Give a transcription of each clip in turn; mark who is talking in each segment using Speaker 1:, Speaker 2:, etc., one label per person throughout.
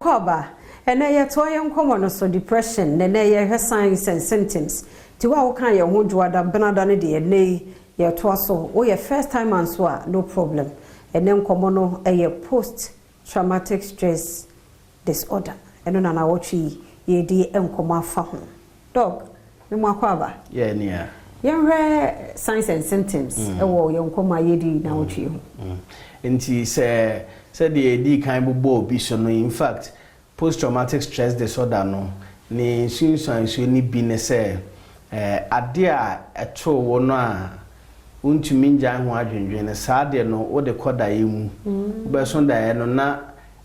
Speaker 1: Kɔba ɛnɛ yɛtoa yɛn nkɔmmɔ no so, depression, na ɛnɛ yɛhwɛ signs and symptoms. Nti wo a woka yɛn ho dwoada, benada no deɛ, ɛnɛ yi yɛtoa so. Woyɛ first time nso a, no problem. Ɛnɛ nkɔmmɔ no ɛyɛ post traumatic stress disorder. Ɛno na nawɔtwe yi yɛdi nkɔmmɔ afa ho. Doc, me mu akɔ aba.
Speaker 2: Yɛ nea.
Speaker 1: Yɛnhwɛ signs and symptoms ɛwɔ yɛn nkɔmmɔ a yɛdi nawɔtwe yi ho.
Speaker 2: Nti sɛ sɛdeɛ yɛdi kan bobɔ obi so no, in fact, post traumatic stress disorder no ne nsunsuansuo no bi ne sɛ adeɛ a ɛtoo wo no a wontumi ngyae ho adwendwen no, saa adeɛ no wode kɔ daeɛ mu, wobɛso daeɛ no na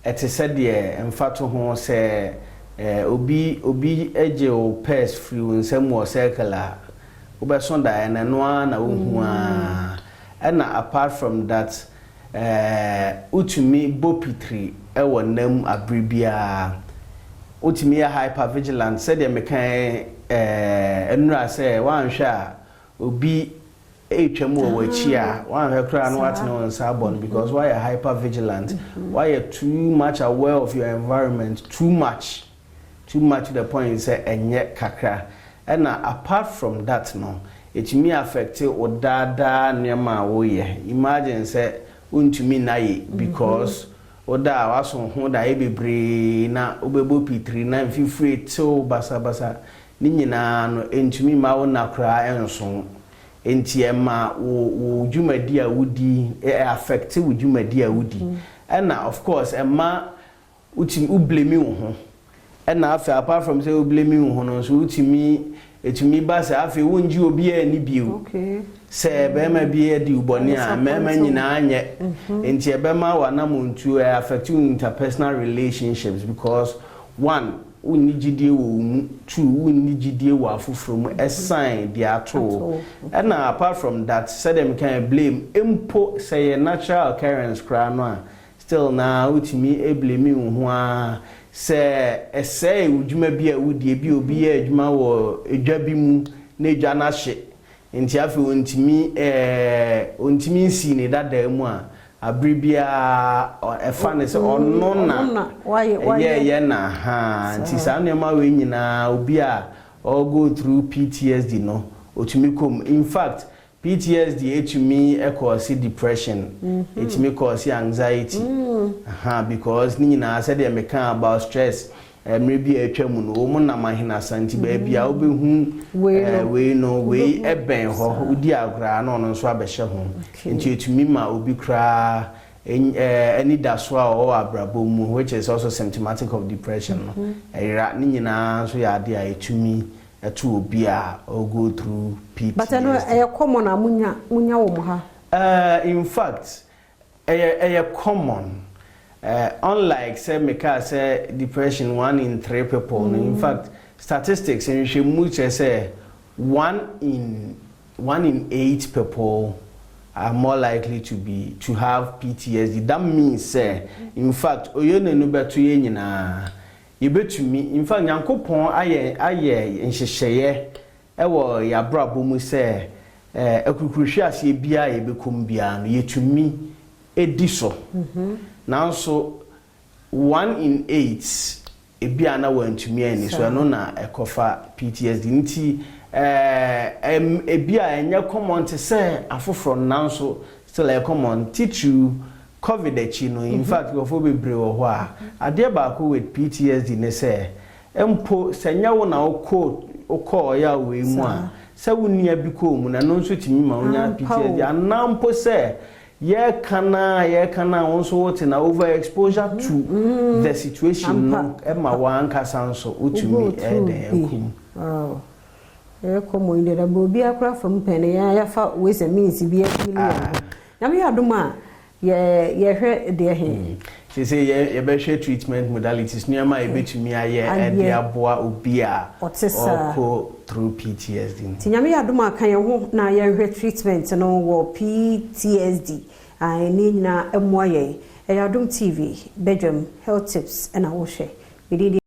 Speaker 2: ɛte sɛ deɛ mfato ho sɛ obi gye wo purse firi wo nsam wɔ circle a, wobɛso daeɛ no, ɛno ara na wohu a. Ɛna apart from that, wotumi bɔ pitiri ɛwɔ nam abere biara, wotumi yɛ hyper vigilant, sɛdeɛ meka nnura sɛ woanhwɛ a obi ɛretwam wɔ w'akyi a, woanhwɛ koraa na woatene wo nsa abɔ no, because woayɛ hyper vigilant, woayɛ too much aware of your environment, too much, too much, to the point sɛ ɛnyɛ kakra. Ɛna apart from that no, ɛtumi affect wo daadaa nneɛma a woyɛ. Imagine sɛ wontumi nna yie because woda a waso ho daeɛ bebree na wobɛbɔ pitiri na mfifire tew basabasa ne nyinaa no, ntumi ma wo nna koraa nso. Nti ɛma wo dwumadi a wodi, ɛ affect wo dwumadi a wodi. Ɛna of course ɛma wotumi wo blame wo ho. Ɛna afei, apart from sɛ wo blame wo ho no nso, wotumi ɛtumi ba sɛ afei wongye obiara ni bio. Sɛ bɛrima bi adi wo bɔne a, mmarima nyinaa nyɛ. Nti ɛbɛma w'anamontuo, ɛ affect wo interpersonal relationships, because one, wonni gyidie wɔ wo mu; two, wonni gyidie wɔ afoforɔ mu, ɛsan deɛ ato wo. Ɛna apart from that, sɛdeɛ meka yɛ blame mpo, sɛ yɛ natural occurrence koraa no a, still na wotumi blame wo ho a sɛ ɛsɛe wo dwuma bi a wodie bi. Obi yɛ adwuma wɔ edwa bi mu na edwa no ahye, nti afei ontumi nsi ne dadaa mu a, abere biara ɛfa ne sɛ ɔno na ɛyɛ ɛyɛ na ha. Nti saa nneɛma wei nyinaa, obi a ɔgo through PTSD no, otumi kɔm. In fact, PTSD etumi ɛkɔɔsi depression, etumi kɔɔsi anxiety ha, because ne nyinaa, sɛdeɛ meka about stress mmerɛ bi a atwa mu no, wɔn nam ahenasa. Nti baabi a wobɛhu wei no, wei ɛbɛn hɔ, wodi akoraa na ɔno nso abɛhyɛ ho. Nti etumi ma obi koraa ɛni da so a ɔwɔ abrabɔ mu, which is also symptomatic of depression no, ɛyera. Ne nyinaa nso yɛ adeɛ a etumi ɛto obi a ɔgo through PTSD.
Speaker 1: But ɛno ɛyɛ common a munya wɔ mo ha?
Speaker 2: In fact, ɛyɛ common. Unlike sɛ meka sɛ depression one in three people no, in fact, statistics nhwehwɛmu kyerɛ sɛ one in eight people are more likely to have PTSD. That means sɛ in fact oye n'anu bɛto yɛn nyinaa yɛbɛtumi. In fact, Nyankopɔn ayɛ nhyehyɛeɛ ɛwɔ yɛabrabɔ mu sɛ akukuruhwe aseɛ biara yɛbɛkɔm biara no, yɛtumi edi so. Nanso one in eight ebi a na wɔntumi ani so, ɛno na ɛkɔfa PTSD. Nti ebi a ɛnyɛ common te sɛ afoforɔ, nanso still ɛyɛ common, titiriw COVID akyi no. In fact, nkurɔfoɔ bebree wɔ hɔ a adeɛ baako with PTSD ne sɛ mpo sɛ nyɛ wo na wokɔ ɔyɛ a wei mu a, sɛ wo nua bi kɔɔ mu na ɛno nso tumi ma wonya PTSD, anaa mpo sɛ yɛka na wo nso wote na over exposure to the situation no ɛma wɔankasa nso wotumi ɛdɛn ɛkum.
Speaker 1: Ɛyɛ kɔmmɔ yi deɛ, daba obi akora fam pɛn no, yɛn yɛfa ways and means bi afili yɛn ho. Nyame yɛ adom a, yɛhwɛ deɛ he?
Speaker 2: Sɛ yɛbɛhwɛ treatment modalities, nneɛma a yɛbɛtumi ayɛ ɛde aboa obi a
Speaker 1: ɔte saa,
Speaker 2: ɔkɔ through PTSD.
Speaker 1: Nti Nyame yɛ adom a, ka yɛn ho na yɛnhwɛ treatment no wɔ PTSD ne nyinaa mmoa yɛn. Ɛyɛ Adom TV Badwam Health Tips ɛna wohwɛ. Mede